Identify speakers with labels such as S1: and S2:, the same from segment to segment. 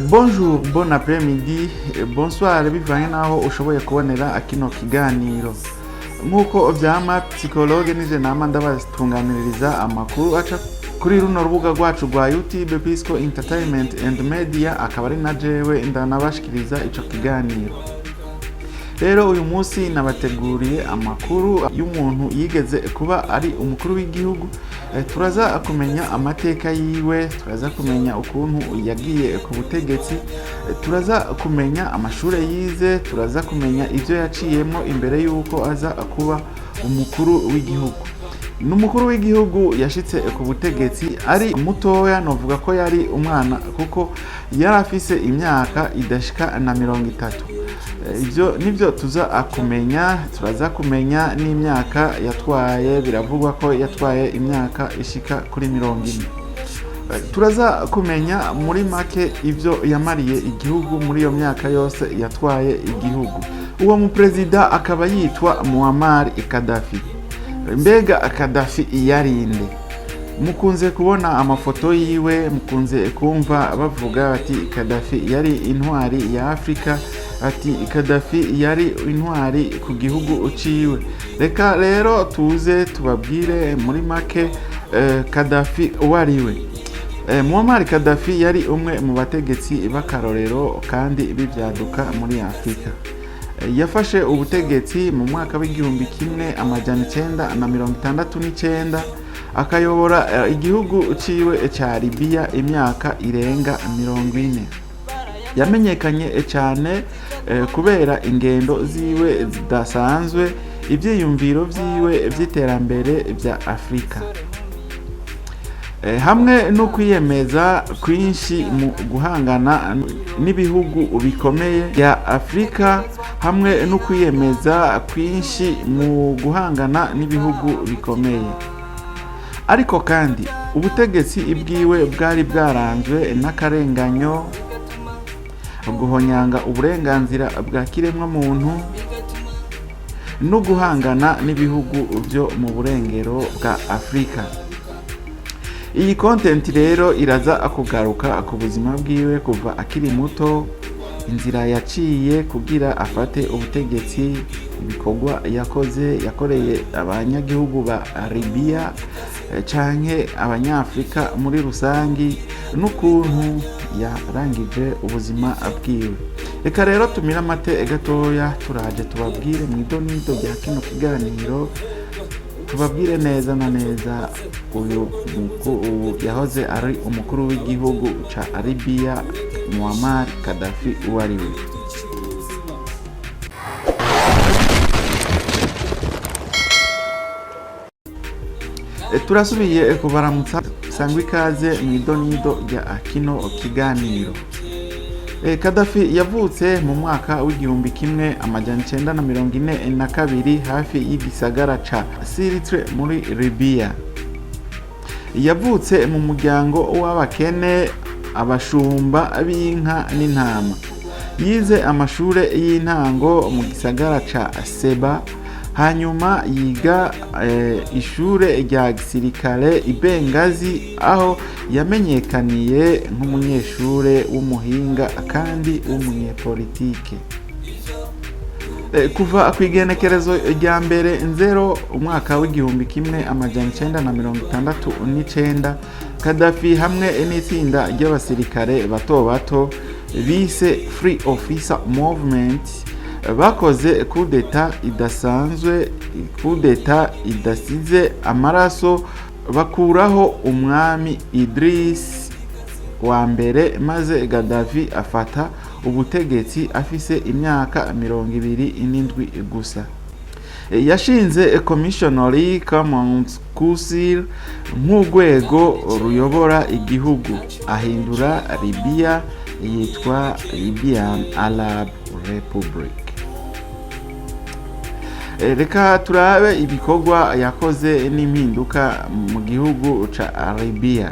S1: Bonjour, bon après-midi, bonsoir, bivanye n'aho ushoboye kubonera kino kiganiro. Nk'uko vyama, psychologue nije nama ndabatunganiriza amakuru aca kuri runo rubuga rwacu rwa YouTube, Pisco Entertainment and Media, akaba ari na jewe ndanabashikiriza ico kiganiro. Rero uyu munsi nabateguriye amakuru y'umuntu yigeze kuba ari umukuru w'igihugu. Turaza kumenya amateka yiwe, turaza kumenya ukuntu yagiye ku butegetsi, turaza kumenya amashure yize, turaza kumenya ibyo yaciyemo imbere y'uko aza kuba umukuru w'igihugu. Ni umukuru w'igihugu yashitse ku butegetsi ari mutoya, novuga ko yari umwana kuko yari afise imyaka idashika na 30. Ibyo nibyo tuza kumenya. Turaza kumenya n'imyaka yatwaye, biravugwa ko yatwaye imyaka ishika kuri 40. Turaza kumenya muri make ibyo yamariye igihugu muri iyo myaka yose yatwaye igihugu. Uwo muperezida akaba yitwa Muammar Gaddafi. Mbega Gaddafi yarinde? Mukunze kubona amafoto yiwe, mukunze kumva bavuga bati Gaddafi yari intwari ya Afurika, ati Gaddafi yari intwari ku gihugu ciwe. Reka rero tuze tubabwire muri make Gaddafi uwo ari we. Muammar Gaddafi yari umwe mu bategetsi b'akarorero kandi b'ivyaduka muri Afurika. Yafashe ubutegetsi mu mwaka w'1969, akayobora igihugu ciwe ca Libiya imyaka irenga 40. Yamenyekanye cyane kubera ingendo ziwe zidasanzwe, ivyiyumviro vyiwe vy'iterambere vya Afurika, hamwe no kwiyemeza kwinshi mu guhangana n'ibihugu bikomeye bya Afurika, hamwe no kwiyemeza kwinshi mu guhangana n'ibihugu bikomeye. Ariko kandi ubutegetsi bwiwe bwari bwaranzwe n'akarenganyo, guhonyanga uburenganzira bwa kiremwamuntu no guhangana n'ibihugu byo mu burengero bwa Afurika. Iyi content rero iraza kugaruka ku buzima bwiwe kuva akiri muto, inzira yaciye kugira afate ubutegetsi, ibikorwa yakoze, yakoreye abanyagihugu ba Libiya canke abanyafurika muri rusangi, n'ukuntu yarangije ubuzima bwiwe. Reka rero tumire amate gatoya, turaje tubabwire mu idonido rya kino kiganiro, tubabwire neza na neza uyu yahoze ari umukuru w'igihugu ca Libiya, Muammar Gaddafi, uwo ari we. Turasubiye kubaramutsa, sangwa ikaze mu idonido rya kino kiganiro. Gaddafi yavutse mu mwaka w'1942 hafi y'igisagara ca Sirte muri Libya. Yavutse mu muryango w'abakene, abashumba b'inka n'intama. Yize amashure y'intango mu gisagara ca Seba, hanyuma yiga ishure rya gisirikare i Benghazi, aho yamenyekaniye nk'umunyeshure w'umuhinga kandi w'umunyepolitike. Kuva ku igenekerezo rya 1 Nzero umwaka w'1969, Gaddafi hamwe n'itsinda ry'abasirikare bato bato bise Free Officer Movement bakoze kudeta idasanzwe, kudeta idasize amaraso, bakuraho umwami Idris wa mbere, maze Gaddafi afata ubutegetsi afise imyaka 27 gusa. Yashinze Commissionary Command Council nk'urwego ruyobora igihugu, ahindura Libya yitwa Libyan Arab Republic. Reka turabe ibikorwa yakoze n'impinduka mu gihugu ca Libya.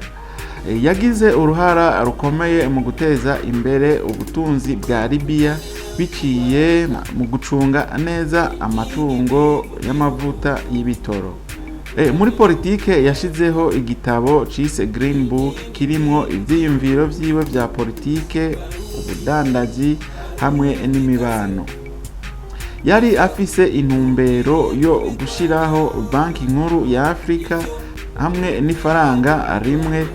S1: Yagize uruhara rukomeye mu guteza imbere ubutunzi bwa Libya biciye mu gucunga neza amatungo y'amavuta y'ibitoro. Muri politike yashizeho igitabo cise Green Book, kirimwo ivyiyumviro vyiwe vya politike, ubudandaji hamwe n'imibano. Yari afise intumbero yo gushiraho Banki Nkuru ya Afrika hamwe n'ifaranga rimwe,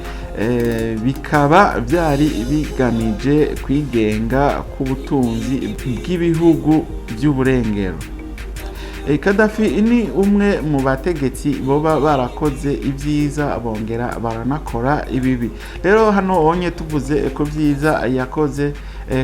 S1: bikaba vyari bigamije kwigenga k'ubutunzi bw'ibihugu vy'uburengero. Kadafi ni umwe mu bategetsi boba barakoze ibyiza bongera baranakora ibibi. Rero hano onye tuvuze ko byiza yakoze,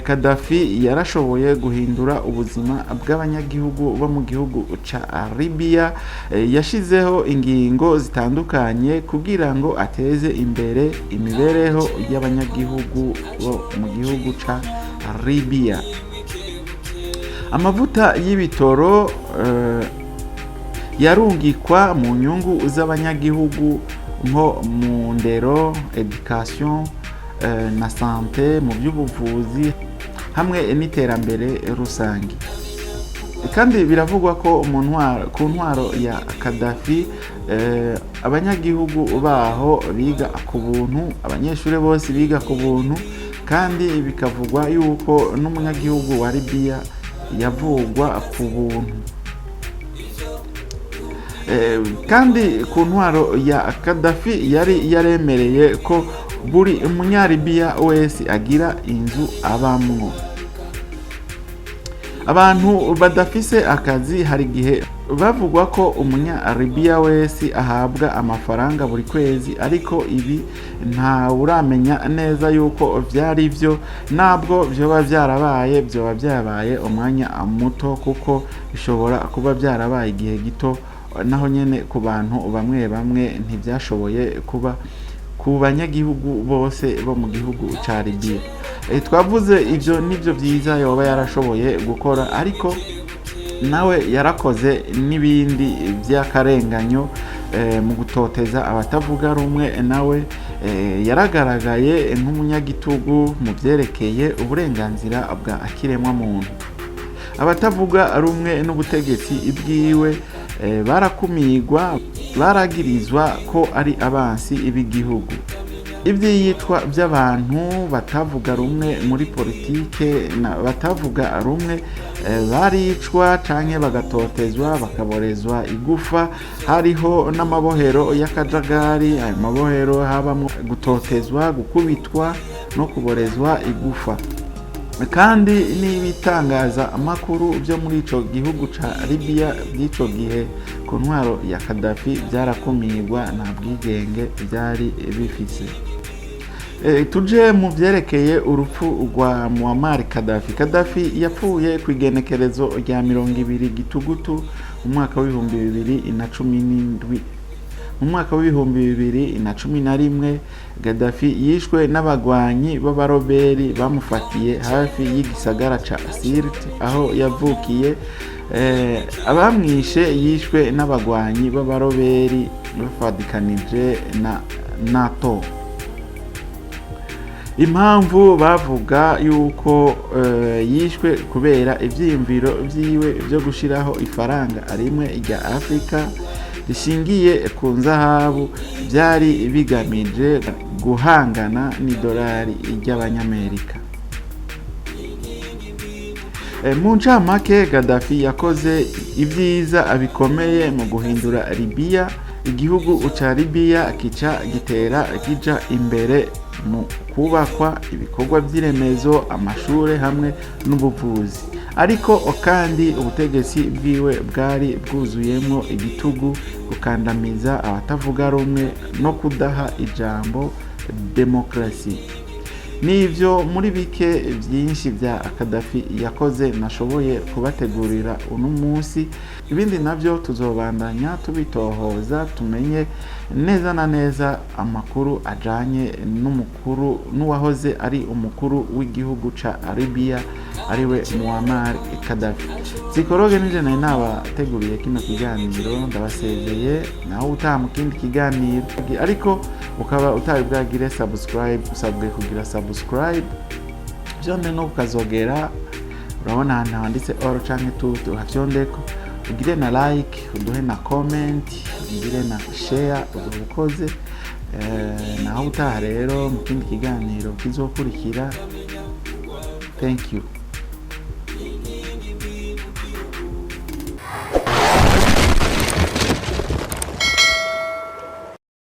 S1: Kadafi yarashoboye guhindura ubuzima bw'abanyagihugu bo mu gihugu ca Libya. Yashizeho ingingo zitandukanye kugira ngo ateze imbere imibereho y'abanyagihugu bo mu gihugu ca Libya. Amavuta y'ibitoro yarungikwa mu nyungu z'abanyagihugu, nko mu ndero, education, na santé, mu by'ubuvuzi hamwe n'iterambere rusange. Kandi biravugwa ko mu ntwaro, ku ntwaro ya Kadafi, abanyagihugu baho biga ku buntu, abanyeshuri bose biga ku buntu, kandi bikavugwa yuko n'umunyagihugu wa Libiya yavugwa ku buntu. Kandi ku ntwaro ya Kadafi yari yaremereye ko buri munyalibiya wese agira inzu abamwo. Abantu badafise akazi, hari igihe bavugwa ko umunyalibiya wese ahabwa amafaranga buri kwezi, ariko ibi nta uramenya neza yuko vyari vyo. Nabwo vyoba vyarabaye, vyoba vyabaye umwanya muto, kuko bishobora kuba vyarabaye igihe gito. Naho nyene ku bantu bamwe bamwe, ntivyashoboye kuba ku banyagihugu bose bo mu gihugu ca Libya. Twavuze ivyo nivyo vyiza yoba yarashoboye gukora, ariko nawe yarakoze n'ibindi by'akarenganyo mu gutoteza abatavuga rumwe nawe. Yaragaragaye nk'umunyagitugu mu byerekeye uburenganzira bwa kiremwamuntu. Abatavuga rumwe n'ubutegetsi bwiwe barakumigwa, baragirizwa ko ari abansi b'igihugu. Iby'iyicwa by'abantu batavuga rumwe muri politike na batavuga rumwe, baricwa canke bagatotezwa, bakaborezwa igufa. Hariho n'amabohero y'akajagari. Ayo mabohero habamwo gutotezwa, gukubitwa no kuborezwa igufa. Kandi n'ibitangazamakuru byo muri ico gihugu ca Libya by'ico gihe ku ntwaro ya Kadafi byarakumirwa, nta bwigenge byari bifise. Tuje mu vyerekeye urupfu rwa Muammar Gaddafi. Gaddafi yapfuye ku igenekerezo rya 20 Gitugutu mu mwaka w'2017. Mu mwaka w'2011 Gaddafi yishwe n'abagwanyi b'abaroberi bamufatiye hafi y'igisagara ca Sirte aho yavukiye. Abamwishe yishwe n'abagwanyi b'abaroberi bafadikanije na NATO. Impamvu bavuga yuko yishwe kubera ivyiyumviro vyiwe vyo gushiraho ifaranga rimwe rya Afrika rishingiye ku nzahabu, byari bigamije guhangana n'idolari ry'Abanyamerika. Mu ncamake, Gaddafi yakoze ibyiza bikomeye mu guhindura Libiya. Igihugu ca Libiya kica gitera kija imbere mu kubakwa ibikorwa by'iremezo, amashure hamwe n'ubuvuzi. Ariko kandi ubutegetsi bwiwe bwari bwuzuyemo igitugu, gukandamiza abatavuga rumwe no kudaha ijambo demokarasi. Nivyo muri bike byinshi bya Kadafi yakoze nashoboye kubategurira uno munsi. Ibindi navyo tuzobandanya tubitohoza, tumenye neza na neza amakuru ajanye n'umukuru, n'uwahoze ari umukuru w'igihugu ca Libya, ariwe Muammar Gaddafi. Psychologue nije nari nabateguriye kino kiganiro, ndabasezeye, naho utaha mu kindi kiganiro. Ariko ukaba utari bwagire subscribe, usabwe kugira subscribe, vyonde no kukazogera. Urabona ahantu handitse all canke tout, uhafyondeko. Ugire na like, uduhe na comment, ugire na share, uzoba ukoze. Naho utaha rero mu kindi kiganiro kizokurikira. Thank you.